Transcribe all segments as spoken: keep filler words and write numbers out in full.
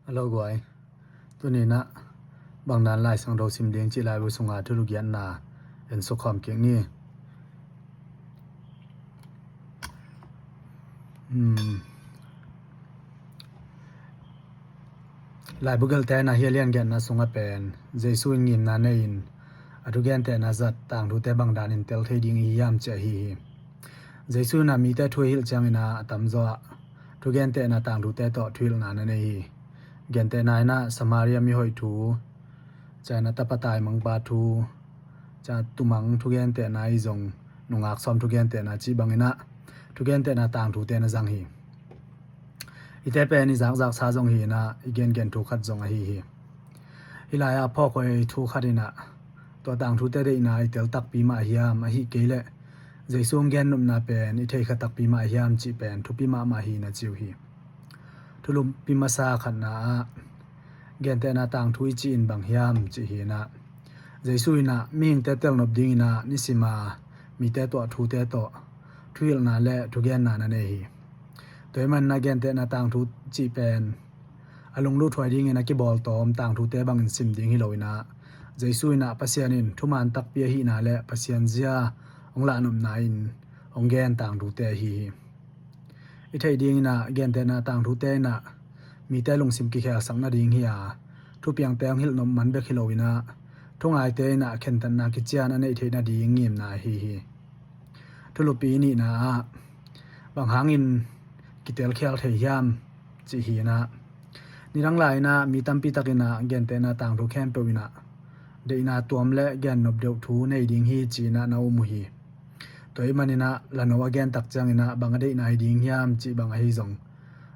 Hello guai. Tuni-in ah bangdan Lai Siangtho sim ding cih laibu sunga thulu giatna en suk khawm kik ni. Hmm. Laibu gelte na hi a lian giatna sungah pen Jesu in ngimna nei-in a thugentehna zat tangthute bangdanin tel thei ding i hi hiam cih ahi hi. Jesu in ah mite thu a hilh ciangin ah a tamzaw ah thugentehna tangthute tawh thuhilhna na nei hi. Gentehna in ah Samaria mihoih thu, ciangin ah tapa taimangpa thu, ciang tumang thugentehna i zong nungak sawm thugentehna cih bangin ah thugentehna tangthute na zang hi. Hihte pen i zakzaksa zong hi-in ah i gengen thu khat zong ahi hi. Hih lai-ah phawk huai thu khat in ah tua tangthute deihna i tel takpi mah hiam, ahih kei leh Jesu hong gennopna pen i thei kha takpi mah hiam cih pen thupi mahmah hi na ci uh hi. Thulupi masa khatna ah gentehna tangthu i cih in bang hiam cih hi-in ah Jesu in ah mihingte telnop dingin ah nisima mite tuah thute tawh thuhilhna le thugenna na nei hi. Tua ahih manin ah gentehna tangthu cih pen a lunglut huai dingin a kibawltawm tangthute bangin sim ding hi lo-in ah Jesu in ah Pasian in thuman takpi ahihna le Pasian zia hong lahnopna in hong gen tangthute ahi hi. I theih dingin ah gentehna tangthute in ah mite lungsim kikhelsak nading hi a, thupiangte hong hilhnop man bek hi lo-in ah thungaite in ah khentatna kician a neih theih nading ngimna ahi hi. Thulupi nihna ah bang hangin kitelkhial thei hiam cih hi-in ah nidang lai-in ah mi tampi takin ah gentehna tangthu khempeuh in ah deihna tuam le gennop deuh thu nei ding hi ci-in ah na um uh hi. Tua ahih manin ah lano a gen tak ciangin ah bang a deihna hi ding hiam cih bang ahi zong,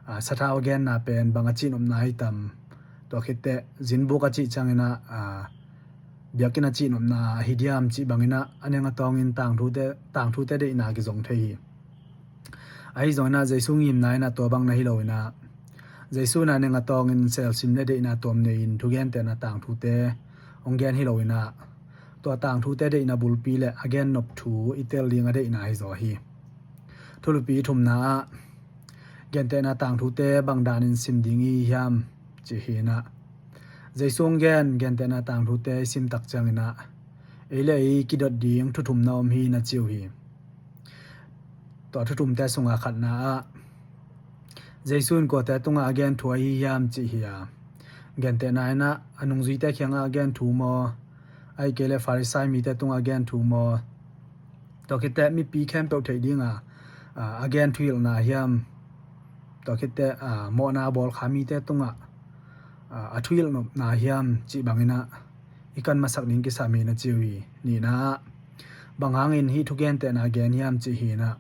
aa, sathau a genna pen bang a cihnopna hi tam, tua khit teh zinbuk a cih ciangin ah, aa, biakinn a cihnopna hi diam cih bangin ah a neng a tawngin tangthute, tangthute deihna kizong thei hi. Ahi zongin ah Jesu ngimna in ah tua bang na hi lo-in ah Jesu in ah neng a tawngin selsim le deihna tuam nei-in thugentehna tangthute hong gen hi lo-in ah tua tangthute deihna bulpi le a gennop thu i tel ding a deihna hi zaw hi. Thulupi thumna ah gentehna tangthute bangdanin sim ding i hi hiam cih hi-in ah Jesu hong gen gentehna tangthute i sim tak ciangin ah ei le ei kidot ding thu thum na om hi na ci uh hi. Tua thu thumte sunga khatna ah Jesu in kuate tungah a gen thu ahi hiam cih hi a, gentehna in ah a nungzuite kiangah a gen thu maw, ahih kei leh Farisai mite tungah a gen thu maw, tua khit teh mipi khempeuh theih dinga, aa, a gen thuhilhna hiam, tua khit teh, aa, mawhna a bawlkha mite tungah, aa, a thuhilhnopna hiam cih bangin ah i kan masak ding kisam hi na ci uh hi. Nihna ah bang hangin hih thugentehna gen hiam cih hi-in ah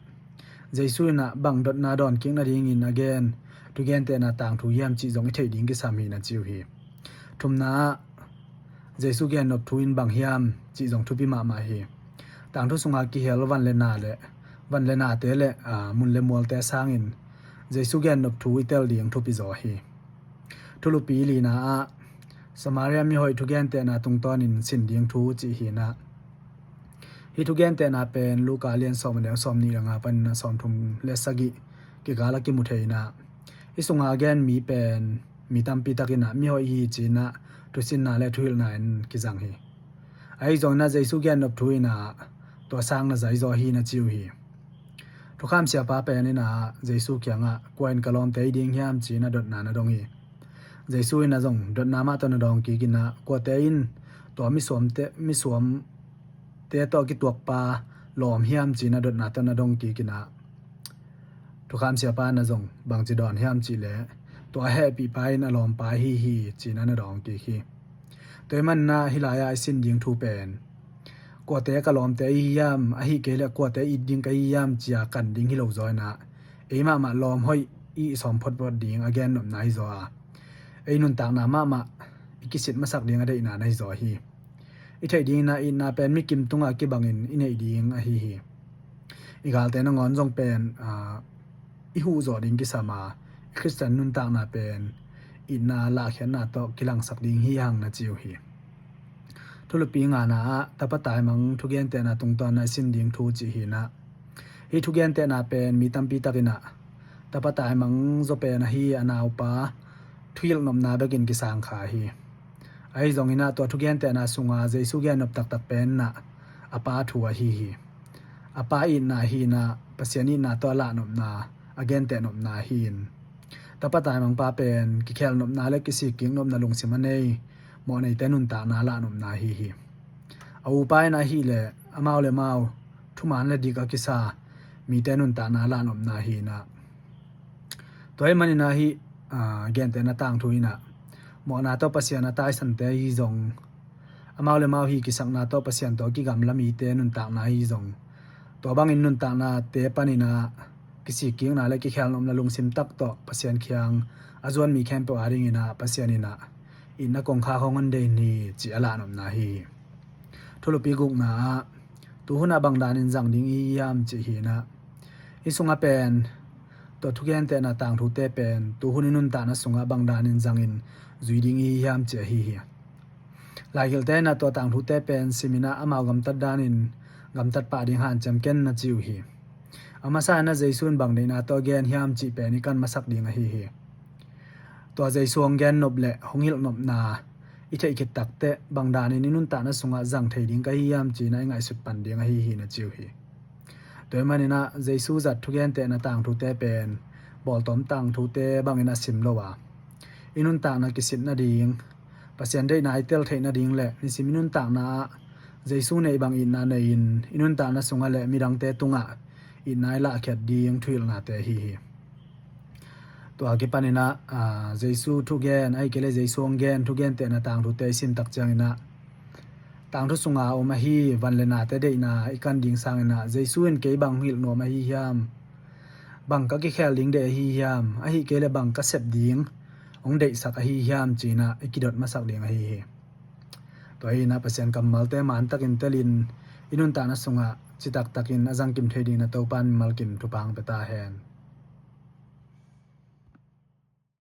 Jesu in ah bang dotna dawnkik nadingin a gen thugentehna tangthu hiam cih zong i theih ding kisam hi na ci uh hi. Thumna ah Jesu gennop thu in bang hiam cih zong thupi mahmah hi. Tangthu sunga kihel van le na le, van le nate le, aa, mun le mualte sangin Jesu gennop thu i tel ding thupi zaw hi. Thulupi lina ah Samaria mihoih thugentehna tungtawnin sin ding thu cih hi-in ah hih thugentehna pen Luka lian sawm a neu sawmnih le nga panin a sawmthum le sagih kikal a kimu thei-in ah hih sunga a gen mi pen mi tampi takin ah mihoih hi ci-in ah thusinna le thuhilhna in kizang hi. Ahi zongin ah Jesu gennop thu in ah tua sang na zai zaw hi na ci uh hi. Thukham siapa pen in ah Jesu kiangah kua in ka lawmte hi ding hiam ci-in a dotna na dong hi. Jesu in ah zong dotna mah tawh na dawng kik in ah kuate in tua misuamte, misuamte tawh kituakpa lawm hiam ci-in a dotna tawh na dong kik in ah thukham siapa in ah zong bangci dawn hiam cih leh tua a hehpihpa in a lawmpa ahi hi ci-in ah na dawng kik hi. Tua ahih manin ah hih lai-ah i sin ding thu pen kuate ka lawmte i hi hiam, ahih kei leh kuate it ding ka hi hiam ci-a kan ding hi lo zaw-in ah ei mahmah lawm hoih i sawm photphot ding a gennopna hi zaw a, ei nuntakna mahmah i kisit masak ding a deihna na hi zaw hi. I theih dingin ah itna pen mikim tungah kibangin i neih ding ahi hi. I galte nangawn zong pen, aa, i huh zawh ding kisam a, i Khristian nuntakna pen itna lahkhiatna tawh kilangsak ding hi hang na ci uh hi. Thulupi ngana ah tapa taimang thugentehna tungtawn a i sin ding thu cih hi-in ah hih thugentehna pen mi tampi takin ah tapa taimang zaw pen ahi a naupa thuhilh nopna bekin kisang kha hi. Ahi zongin ah tua thugentehna sunga Jesu gen nop taktak pen ah a Pa thu ahi hi. A Pa itna ahi in ah Pasian itna tawh a lah nopna, a genteh nopna ahi in, Tapa taimangpa pen kikhel nopna le kisik kik nopna lungsim a nei, mawhneite nuntakna a lah nopna ahi hi. A upa in ah ahih leh amau le amau thuman le dik a kisa mite nuntakna a lah nopna ahi in ah, tua ahih manin ah hih, aa, gentehna tangthu in ah mawhna tawh Pasian a taisante ahi zong, amau le amau hih kisakna tawh Pasian tawh kigamla mite nuntakna ahi zong, tua bangin nuntaknate panin ah kisik kikna le kikhel nopna lungsim tak tawh Pasian kiang a zuan mi khempeuh adingin ah Pasian in ah itna kongkhak hong hon deih ni cih a lah nopna ahi hi. Thulupi gukna ah, tuhun ah bang danin zang ding i hi hiam cih hi in ah, hih sungah pen tua thugentehna tangthute pen tuhun i nuntakna sungah bang danin zangin zui ding i hi hiam cih ahi hi. Laigilhte in ah tua tangthute pen simin ah amau gamtat danin gamtat pah ding hanciam ken na ci uh hi. A masa in ah Jesu in bang deihna tawh gen hiam cih pen i kan masak ding ahi hi. Tua Jesu hong gen nop le hong hilh nopna i theih khit takteh bang danin i nuntakna sungah zang thei ding ka hi hiam ci in ah i ngaihsut pan ding ahi hi na ci uh hi. Tua ahih manin ah Jesu zat thugentehna tangthute pen bawltawm tangthute bangin a sim lo a, i nuntakna kisit nading, Pasian deihna i tel theih nading le nisim i nuntakna ah Jesu neih bang itna nei-in i nuntakna sungah le midangte tungah itna i lahkhiat ding thuhilhnate ahi hi. Tua kipanin ah, aa, Jesu thugen, ahih kei leh Jesu hong gen thugentehna tangthute i sim tak ciangin ah tangthu sunga om ahi van le nate deihna i kan ding sangin ah Jesu in kei bang hong hilh nuam ahi hiam, bang ka kikhel ding deih ahi hiam, ahih kei leh bang ka sep ding hong deihsak ahi hiam ci in ah i kidot masak ding ahi hi. Tua hi in ah Pasian kammalte mantakin telin i nuntakna sungah citaktakin a zangkim thei dingin ah Topa in mimal kim thupha hong pia ta hen.